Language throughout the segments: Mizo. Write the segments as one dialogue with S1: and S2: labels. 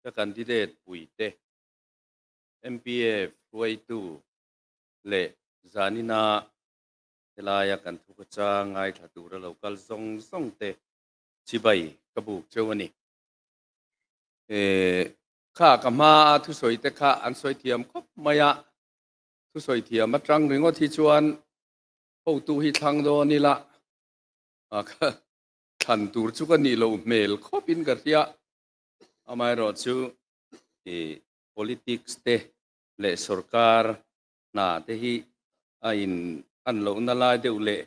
S1: Ka candidate puite, MPF hruaitu leh zanina helaia kan thukhawchang ngaithla tura lo kal zawng zawng te chibai ka buk cheu a ni. Kha ka hmaa thusawi te kha an sawi thiam khawp mai a, thusawi thiam atang ringawt hi chuan hotu hi thlang dawn ila thlan tur chu ka nih loh hmel khawpin ka hria. Amaherawhchu politics te leh sorkar hna te hi a in an lohna lai deuh leh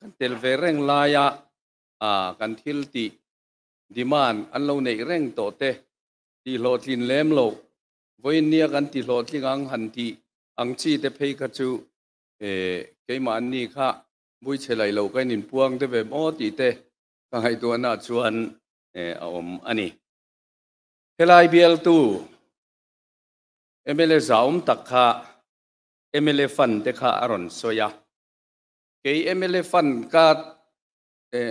S1: kan tel ve reng laia kan thil tih demand an lo neih reng tawh te tih hlawhtlin lem loh vawiin nia kan ti hlawhtling ang han tih ang chi te phei kha chu keimahni kha buichhe laih loh ka in inpuang deuh em aw tih te ka ngaihtuahna chuan a awm a ni. Helai bialtu mla zahawm tak kha mla fund te kha a rawn sawi a, kei mla fund ka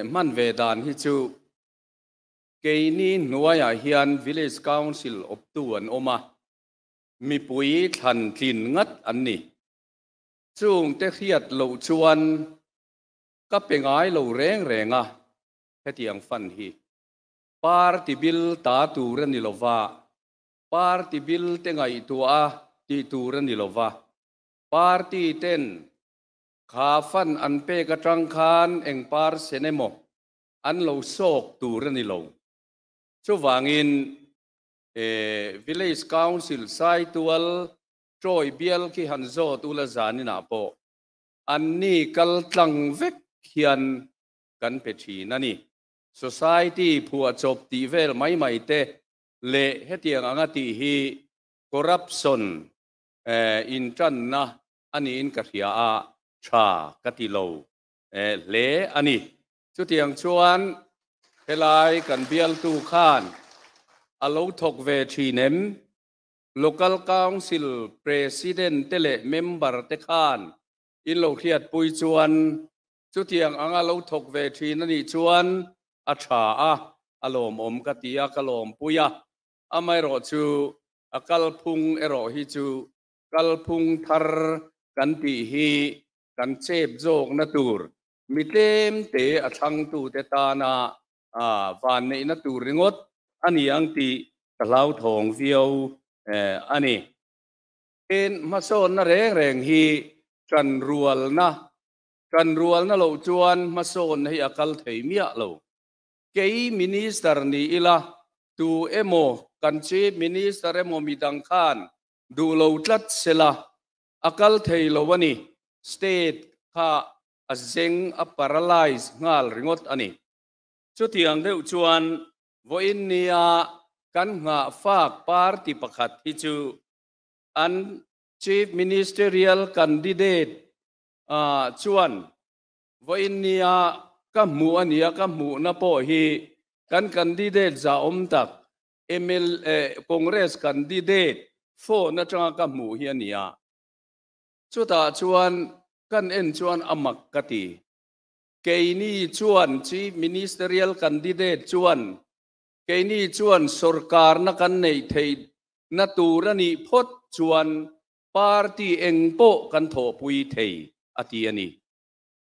S1: hman ve dan hi chu keini hnuaiah hian village council awptu an awm a, mipui thlan tlin ngat an ni. Chungte hriat loh chuan ka pe ngai lo reng reng a, hetiang fund hi party bill ta tur a ni lova, party bill te ngaihtuah a tih tur a ni lova, party ten kha fund an pek atang khan eng percent emaw an lo sawk tur a ni lo. Chuvangin village council Saitual Troy bial khi han zawt ula zaninah pawh anni kal tlang vek hian kan pe thin a ni. Society phuahchawp tih vel mai mai te leh hetiang anga tih hi corruption intanna a niin ka hria a, tha ka ti lo hle a ni. Chutiang chuan helai kan bialtu khan a lo thawk ve thin em? Local Council President te leh member te khan in lo hriatpui chuan Chutiang anga lo thawk ve thin a nih chuan a tha a, a lawmawm ka ti a, ka lawmpui a. Amaherawh chu a kalphung erawh hi chu kalphung thar kan tih hi kan chep zawkna tur mi tlemte a thlangtute tana vanneihna tur ringawt a ni ang tih ka hlauthawng viau a ni. Tin, hmasawnna reng reng hi tanrualna Tanrualna loh chuan hmasawnna hi a kal thei miah lo. Kei Minister ni ila, tu emaw kan Chief Minister emaw midang khan duh lo tlat sela, a kal thei lo a ni. State kha a zeng, a paralyze nghal ringawt a ni. Chutiang deuh chuan vawiin nia kan nghahfak party pakhat hi chu an Chief Ministerial candidate chuan vawiin nia ka hmuh a nia, ka hmuhna pawh hi kan candidate zahawm tak mla Congress candidate phone atanga ka hmuh hi a nia. Chutah chuan kan en chuan a mak ka ti. Keini chuan Chief Ministerial candidate chuan keini chuan sorkarna kan neih theihna tur a nih phawt chuan Party eng pawh kan thawhpui thei a ti a ni.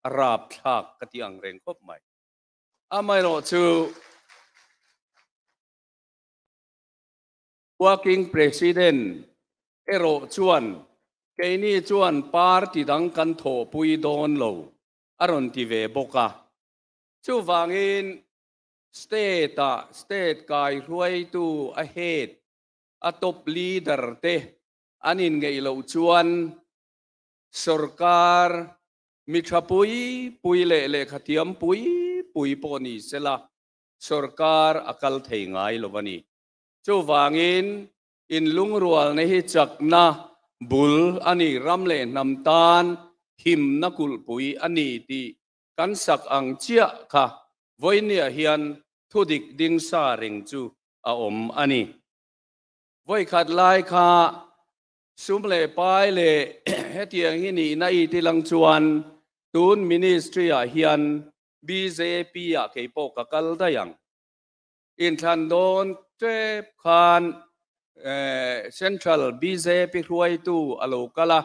S1: A rapthlak ka ti ang reng khawp mai. Amaherawh chu Working President erawh chuan keini chuan party dang kan thawhpui dawn lo a rawn ti ve bawk a. Chuvangin State-ah State kaihruaitu a head a top leader te an inngeih loh chuan sorkar mi tha pui pui leh lehkha thiam pui pui pawh ni sela sorkar a kal thei ngai lo a ni. Chuvangin inlungrualna hi chakna bul a ni, ram leh hnam tan himna kulhpui a ni tih kan sak ang chiah kha vawinia hian thudik ding sa reng chu a awm a ni. Vawikhat lai kha sum leh pai leh hetiang hi nihna i ti lang chuan tun ministry ah hian bjp ah kei pawh ka kal daih ang. Inthlan dawn tep khan Central bjp hruaitu a lo kal a,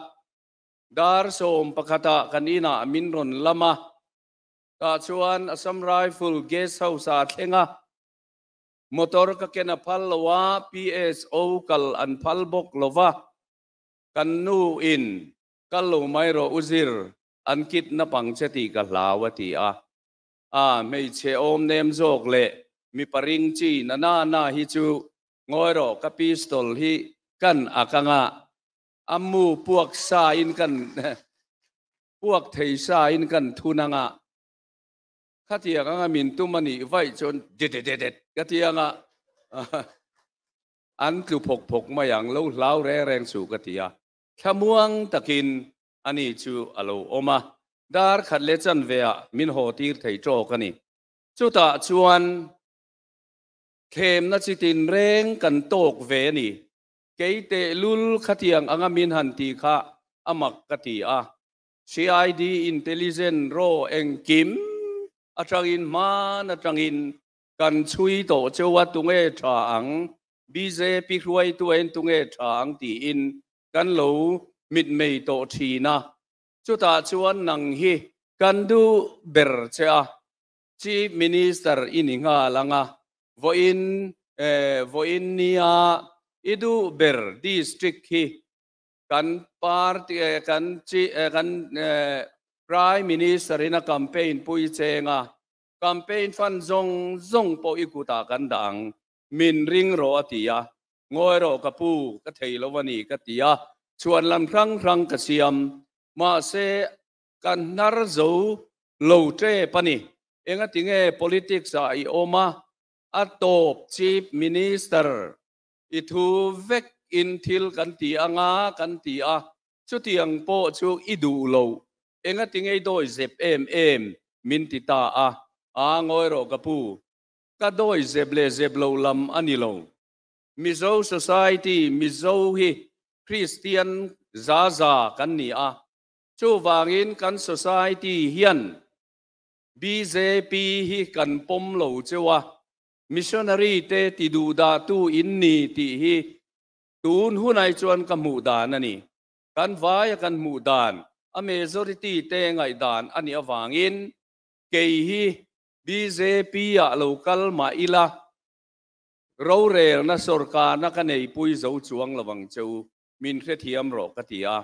S1: dar 11 ah kan inah min rawn lam a, tah chuan Assam Rifle Guest House ah thleng a, motor ka ken a phal lo a, PSO kal an phal bawk lo va, kan nu in kal lo mai rawh u zir, an kidnap ang che tih ka hlau a ti a. A hmeichhe awm nem zawk leh mipa ring chi na na na hi chu ngawi rawh ka pistol hi kan ak anga a mu puak sa in kan puak thei sa in kan thun anga khatiang anga min tum a nih vaih chuan dedededet ka ti anga an tlu phawk phawk mai ang lo hlau reng reng suh ka ti a. Thlamuang takin ani chu a lo awm a, dar khat leh chanve ah min haw tir thei tawk a ni. Chutah chuan thlemna chi tinreng kan tawk ve a ni. Kei tehlul khatiang anga min han ti kha a mak ka ti a. CID intelligent raw engkim atangin hman atangin kan chhui tawh cheu a tunge tha ang, bjp hruaitu a en tunge tha ang tiin kan lo mitmei tawh thin a. Chutah chuan nang hi kan duh ber che a, Chief Minister i ni nghal ang a, vawiin vawiin nia i duh ber district hi kan party kan kan Prime Minister in a campaign pui cheng a, campaign fund zawng zawng pawh i kutah kan dah ang, min ring rawh a ti a, ngawi rawh ka pu ka thei lo a ni ka ti a, chhuan lam hrang hrang ka siam, mahse kan hnar zo lo tep a ni. Engati nge politics ah i awm a, a tawp Chief Minister i thu vek in thil kan ti anga kan ti a, chutiang pawh chu i duh lo, engati nge i dawi zep em em min ti ta a, aa ngawi rawh ka pu, ka dawi zep leh zep lo lam a ni lo. Mizo society, Mizo hi Kristian za za kan ni a, chuvangin kan society hian bjp hi kan pawm lo cheu a, missionary te ti duh dah tu in ni tih hi tun hunai chuan ka hmuh dan a ni. Kan vaia kan hmuh dan, a majority te ngaih dan a nih avangin kei hi bjp ah lo kal mah ila rorelna sorkarna ka neipui zo chuang lovang cheu min hrethiam rawh ka ti a.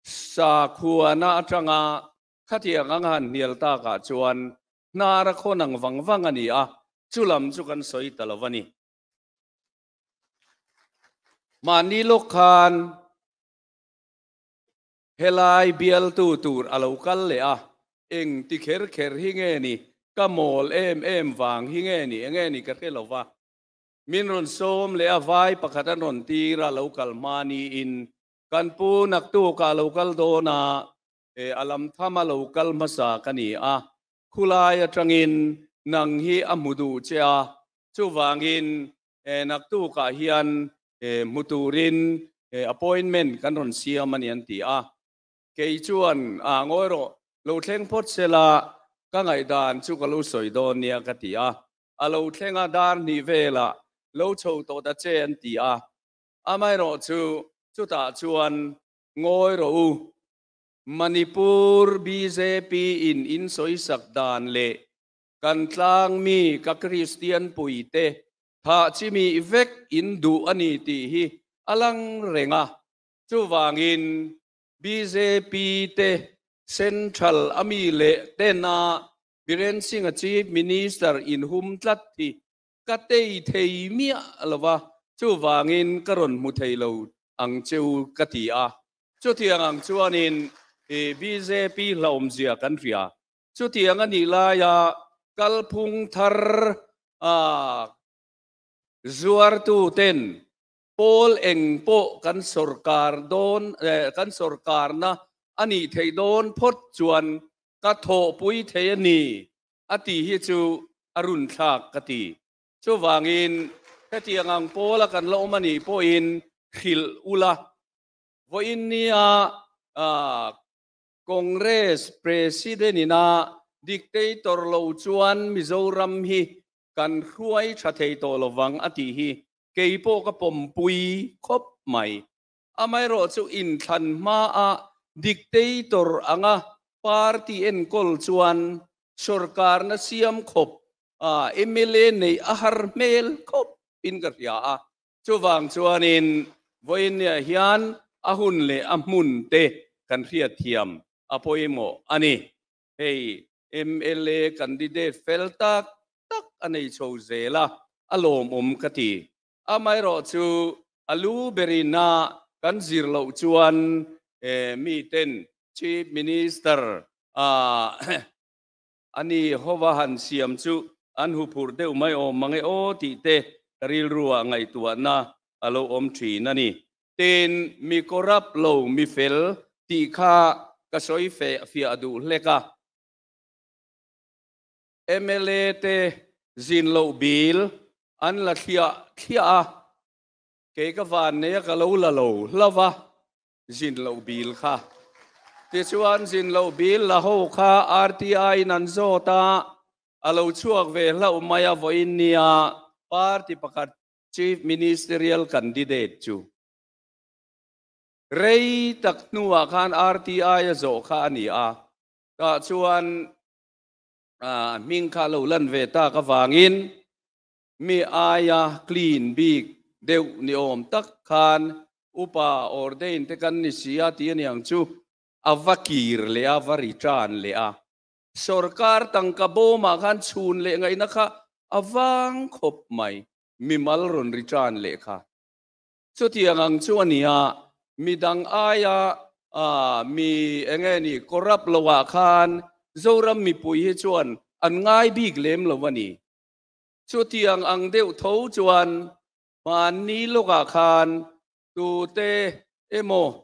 S1: Sakhuana atanga khatiang ang han hnial takah chuan hnar a khawn ang vang vang a ni a, chulam chu kan sawi ta lo a ni. Mahni lawk khan helai bialtu tur a lo kal leh a, eng ti kher kher hi nge ni, ka mawl em em vang hi nge ni, enge ni ka hre lo va. Min rawn sawm leh a, vai pakhat an rawn tir a, lo kal hma niin kan pu naktukah a lo kal dawn a, a lam tham a lo kal hmasa ka ni a, khulai atangin nang hi a hmu duh che a, chuvangin naktukah hian hmu turin appointment kan rawn siam a ni an ti a. Kei chuan a ngawi rawh, lo thleng phawt sela ka ngaihdan chu ka lo sawi dawn nia ka ti a. A lo thleng a, dar hnih velah lo chho tawh ta che an ti a. Amaherawh chu chutah chuan ngawi rawh u, Manipur bjp in in sawisak dan leh kan tlang mi ka Kristian puite thah chimi vek in duh a ni tih hi a lang reng a. Chuvangin bjp te Central a mi leh tena Biren Singh a Chief Minister in hum tlat hi ka tei thei miah lo va, chuvangin ka rawn hmu thei lo ang cheu ka ti a. Chutiang ang chuanin bjp hlauhawmzia kan hria. Chutiang a nih laia kalphung thar zuartuten pawl eng pawh kan sorkar dawn kan sorkarna a nih theih dawn phawt chuan ka thawhpui thei a ni a tih hi chu a runthlak ka ti. Chuvangin hetiang ang pawla kan la awm a nih pawhin hrilh ula. Vawiin nia Congress President ina dictator lo chuan Mizoram hi kan hruai tha thei tawh lovang a tih hi. Kei pawh ka pawmpui khawp mai. Amaherawhchu inthlan hmaah dictator anga party enkawl chuan sorkarna siam khawp mla neih a har hmel khawp in ka hria a. Chuvang chuanin vawiinniah hian a hun leh a hmun te kan hriatthiam a pawimawh a ni. Hei mla candidate fel tak tak a nei chho zel a, a lawmawm ka ti. Amaherawhchu a lu berin a kan zir loh chuan miten Chief Minister a ni hova han siam chu an huphurh deuh mai awm mange aw tih te ka rilruah ngaihtuahna a lo awm thin a ni. Tin, mi corrupt lo mi fel tih kha ka sawi fiah duh hlek a. Mla te zin loh bil an la thliah thliah a, kei ka van nei a ka lo la lo hlauh a, zin loh bil kha. Tichuan zin loh bil la ho kha RTI in an zawt a, a lo chhuak ve hlauh mai a vawiin nia party pakhat Chief Ministerial candidate chu rei tak hnuah khan RTI a zawh kha a ni a, tah chuan a hming kha lo lan ve tak avangin mi aia clean bik deuh ni awm tak khan upa ordain te kan ni si a tih a niang chu a va kir leh a, va return leh a. Sorkar tangka bawmah khan chhun leh ngaihna kha a vang khawp mai, mimal rawn return leh kha. Chutiang ang chu a ni a, midang aia mi eng nge ni corrupt lo ah khan Zoram mipui hi chuan an ngai bik lem lo a ni. Chutiang ang deuh tho chuan hmanni lawkah khan tute emaw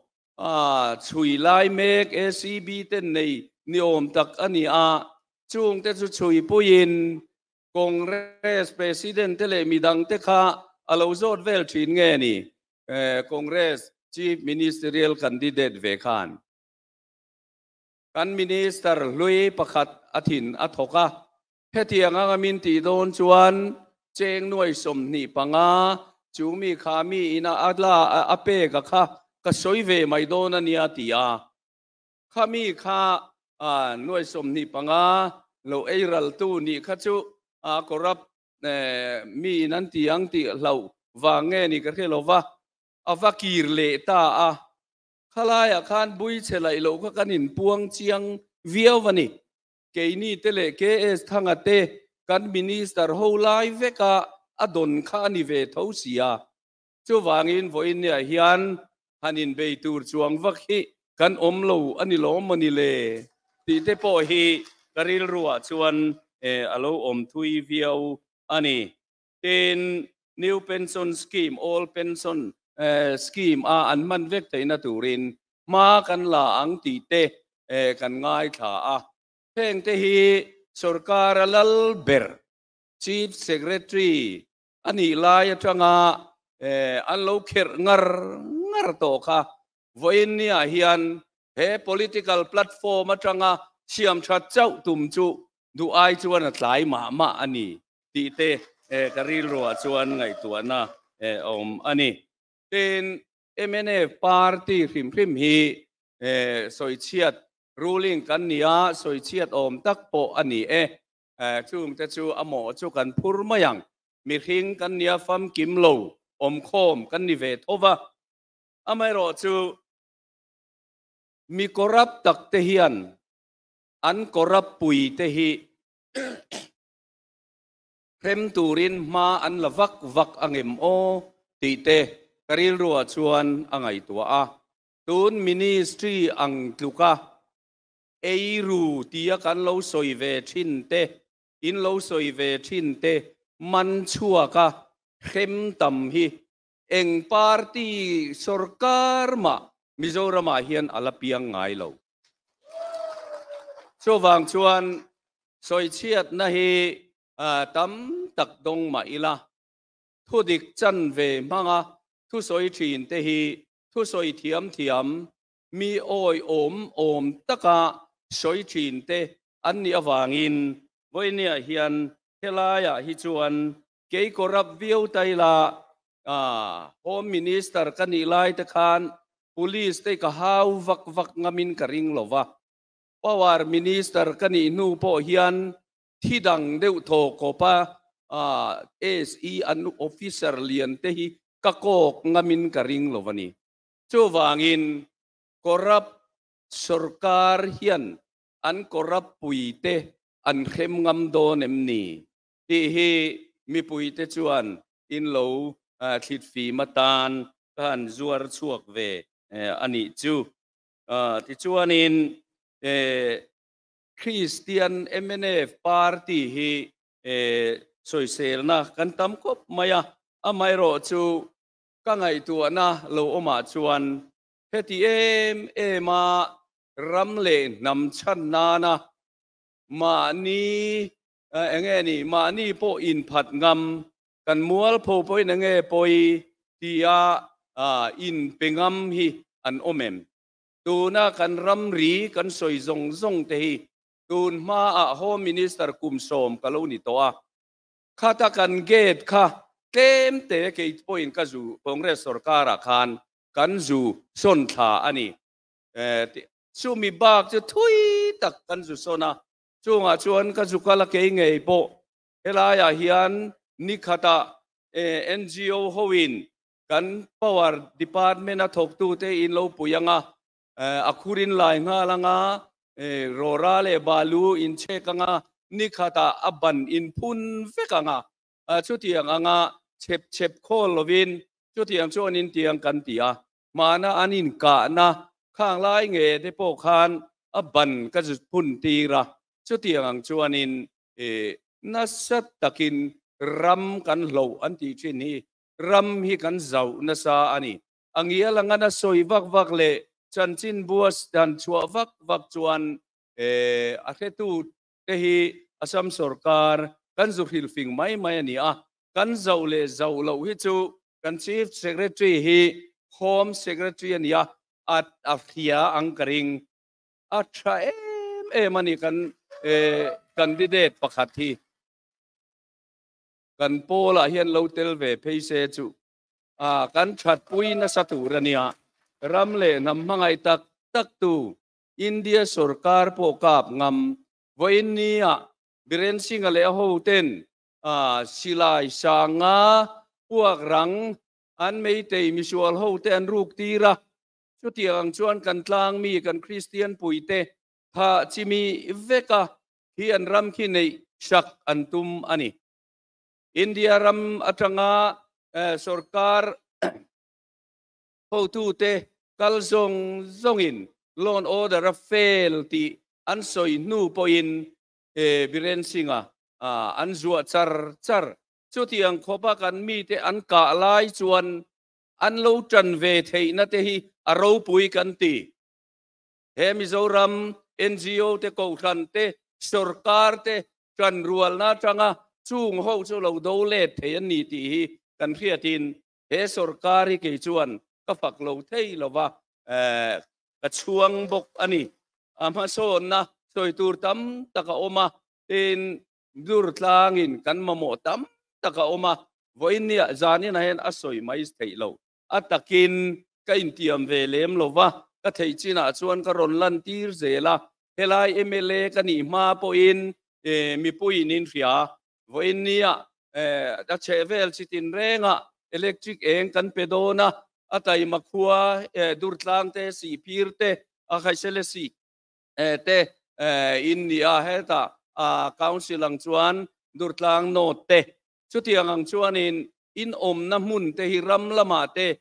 S1: chhui lai mek ACB ten nei ni awm tak a ni a, chungte chu chhui puiin Congress President te leh midang te kha a lo zawt vel thin nge ni? Congress Chief Ministerial candidate ve khan kan Minister hlui pakhat a thin a thawk a, hetiang anga min tih dawn chuan cheng nuai 25 chu mi kha mi ina a la a pek a kha ka sawi ve mai dawn a nia ti a. Khami kha nuai 25 lo ei raltu nih kha chu corrupt mi in an ti ang tih hlauh vang nge ni ka hre lo va, a va kir leh ta a. Khalaiah khan bui chhe laih loh kha kan inpuang chiang viau a ni. Keini te leh KS Thanga te kan minister ho lai veka a dawn kha a ni ve tho si a. Chuvangin vawiinniah hian han inbei tur chuang vak hi kan awm lo a ni lawm maw ni le tih te pawh hi ka rilruah chuan a lo awm thui viau a ni. Tin, New Pension Scheme, Old Pension Scheme a an hman vek theihna turin hma kan la ang tih te kan ngaithla a. Heng te hi sorkara lal ber Chief Secretary a nih lai atanga an lo kherh ngar ngar tawh kha. Vawiin niah hian he political platform atanga siam that chauh tum chu duh ai chuan a tlai mah mah a ni tih te ka rilruah chuan ngaihtuahna a awm a ni. Tin, mnf party hrim hrim hi sawichhiat ruling kan ni a, sawichhiat awm tak pawh a ni e. Chungte chu a mawh chu kan phur mai ang. Mihring kan nia famkim lo awmkhawm kan ni ve tho va. Amaherawh chu mi corrupt tak te hian an corrupt pui te hi hrem turin hma an la vak vak angem aw tih te ka rilruah chuan a ngaihtuah a. Tun ministry ang tluka eiru tia kan lo sawi ve thin te, in lo sawi ve thin te man chhuaka hrem tam hi eng party sorkar mah Mizoramah hian a la piang ngai lo. Chuvang chuan sawichhiatna hi tam tak dawng mah ila, thudik chan ve hmanga thusawi thin te hi thusawi thiam thiam mi awi awm awm taka sawi thin te an nih avangin vawinia hian helaiah hi chuan kei corrupt viau ta ila. Home Minister ka nih lai te khan Police te ka hau vak vak ngamin ka ring lo va. Power Minister ka nih hnu pawh hian thi dang deuh thaw khawpa SE an officer lian te hi ka kawk ngamin ka ring lo a ni. Chuvangin corrupt sorkar hian an corrupt pui te an hrem ngam dawn em ni tih hi mipuite chuan in lo thlit fim atan ka han zuar chhuak ve a nih chu. Tichuanin Kristian mnf party hi sawiselna kan tam khawp mai a, amaherawhchu ka ngaihtuahna lo awmah chuan heti em em a ram leh hnam chhan nana mahni enge ni mahni pawh inphat ngam kan mualpho pawhin enge pawi tia inpe ngam hi an awm em? Tuna kan ramri kan sawi zawng zawng te hi tun hmaah Home Minister kum 10 ka lo ni tawh a, khata kan gate kha tlem te kei pawhin ka zu Congress sorkarah khan kan zu sawn thla a ni. Chumi bak chu thui tak kan zu sawn a, chungah chuan ka zu kal a kei ngei pawh helaiah hian nikhatah NGO hoin kan power department a thawktute in lo pui anga, a khurin lai nghal anga, rawra leh balu in chhek anga, nikhatah a ban in phun vek anga, chutiang anga chhep chhep khawl lovin chutiang chuan in tiang kan ti a. Hmana an inkahna khang lai nge te pawh khan a ban ka zu phun tir a, chutiang ang chuanin nasa takin ram kan hloh an tih thin hi ram hi kan zauh nasa a ni. A ngial anga na sawi vak vak leh chanchin bua dan chhuah vak vak chuan a hretu te hi Assam sorkar kan zu hrilhfing mai mai a ni a, kan zauh leh zauh loh hi chu kan Chief Secretary hi Home Secretary a ni a, a hria ang ka ring. A tha em em a ni kan candidate pakhat hi. Kan pawlah hian lo tel ve phei se chu kan thatpui nasa tur a nia. Ram leh hnam hmangaih tak tak tu India sorkar pawh kap ngam vawiin nia Biren Singh-a leh a hoten silai sanga puak rang an meitei misual hote an ruk tir a. Chutiang ang chuan kan tlang mi kan Kristian puite tha chimi veka hi an ram khi neih sak an tum a ni. India ram atanga sorkar hotute kal zawng zawngin loan order a fail tih an sawi hnu pawhin Biren Singh-a an zuah char char. Chutiang khawpa kan mite an kah lai chuan an lo tan ve theihna te hi a ropui kan ti. He Mizoram NGO te kohhran te sorkar te tan rualna atanga chung ho chu lo do let thei an ni tih hi kan hriatin he sorkar hi kei chuan ka fak lo thei lova ka chhuang bawk a ni. A hmasawnna sawi tur tam tak a awm a, tin dur tlangin kan mamawh tam tak a awm a, vawiin nia zanin ah hian a sawi mai theih lo. A takin ka intiam ve lem lo va, ka theih chinah chuan ka rawn lan tir zel a, helai mla ka nih hma pawhin mipuiin in hria, vawiin nia a chheh vel chi tin rengah electric eng kan pe dawn a, a taima khua Durtlang te, Sihphir te, a Khaisele Sih te in nia hetah council ang chuan Durtlang North te. Chutiang ang chuanin in awmna hmun te hi ram lamah te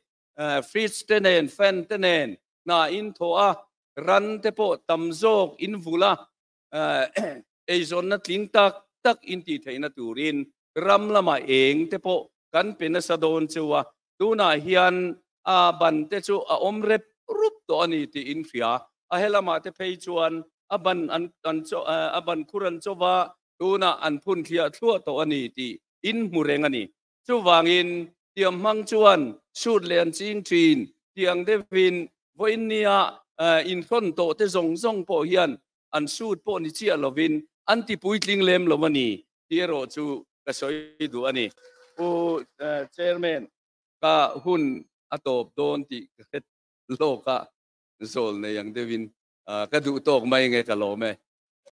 S1: fridge te nen fan te nen hna in thawh a, ran te pawh tam zawk in vul a, eizawnna tling tak tak in tih theihna turin ram lamah eng te pawh kan pe nasa dawn chu a, tunah hian a ban te chu a awm rep rup tawh a ni tih in hria. A helamah te phei chuan a ban an an a ban khur an chauva tunah an phun thliah thluah tawh a ni tih in hmu reng a ni. Chuvangin tiam hmang chuan sut leh an ching thin tiang deuhin vawiin nia inhrawn tawh te zawng zawng pawh hian an sut pawh ni chiah lovin an ti puitling lem lo a ni tih erawh chu ka sawi duh a ni. Pu Chairman. Ka hun a tawp dawn tih ka hre lawk a, zawl nei ang deuhin ka duh tawk mai nge ka lawm e.